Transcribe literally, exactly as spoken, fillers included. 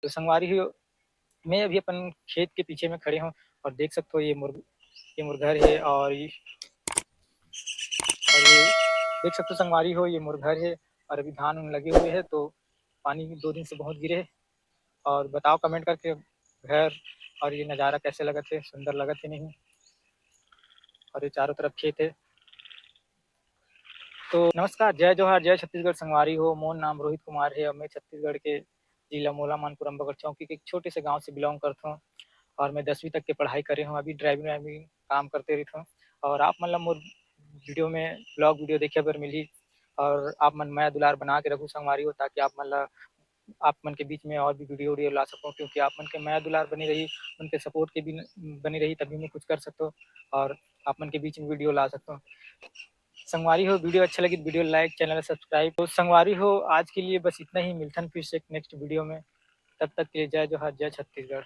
तो संगवारी हो, मैं अभी अपन खेत के पीछे में खड़े हूँ और देख सकते हो ये मोर ये मोर घर है और ये और ये देख सकते हो संगवारी हो, ये मोर घर है और अभी धान उन लगे हुए हैं। तो पानी दो दिन से बहुत गिरे है और बताओ कमेंट करके घर और ये नज़ारा कैसे लगत है, सुंदर लगत है नहीं। और ये चारों तरफ खेत है। तो नमस्कार, जय जोहार, जय छत्तीसगढ़ संगवारी हो। मोर नाम रोहित कुमार है और मैं छत्तीसगढ़ के जिला मोला मानपुरम बगड़ चौकी के एक छोटे से गांव से बिलोंग करता हूँ और मैं दसवीं तक के पढ़ाई करे हूँ। अभी ड्राइविंग वाइविंग काम करते रहता हूँ और आप मन ला मोर वीडियो में ब्लॉग वीडियो देखे बर मिली और आप मन मया दुलार बना के रखू संगवारी हो, ताकि आप मन ला आप मन के बीच में और भी वीडियो वीडियो ला सकूँ, क्योंकि आप मन के मया दुलार बनी रही, उनके सपोर्ट के भी बनी रही, तभी मैं कुछ कर सकता हूँ और आप मन के बीच में वीडियो ला सकता हूँ। संगवारी हो, वीडियो अच्छा लगी तो वीडियो लाइक, चैनल सब्सक्राइब। तो संगवारी हो, आज के लिए बस इतना ही। मिलथन फिर से एक नेक्स्ट वीडियो में। तब तक के लिए जय जोहार, जय छत्तीसगढ़।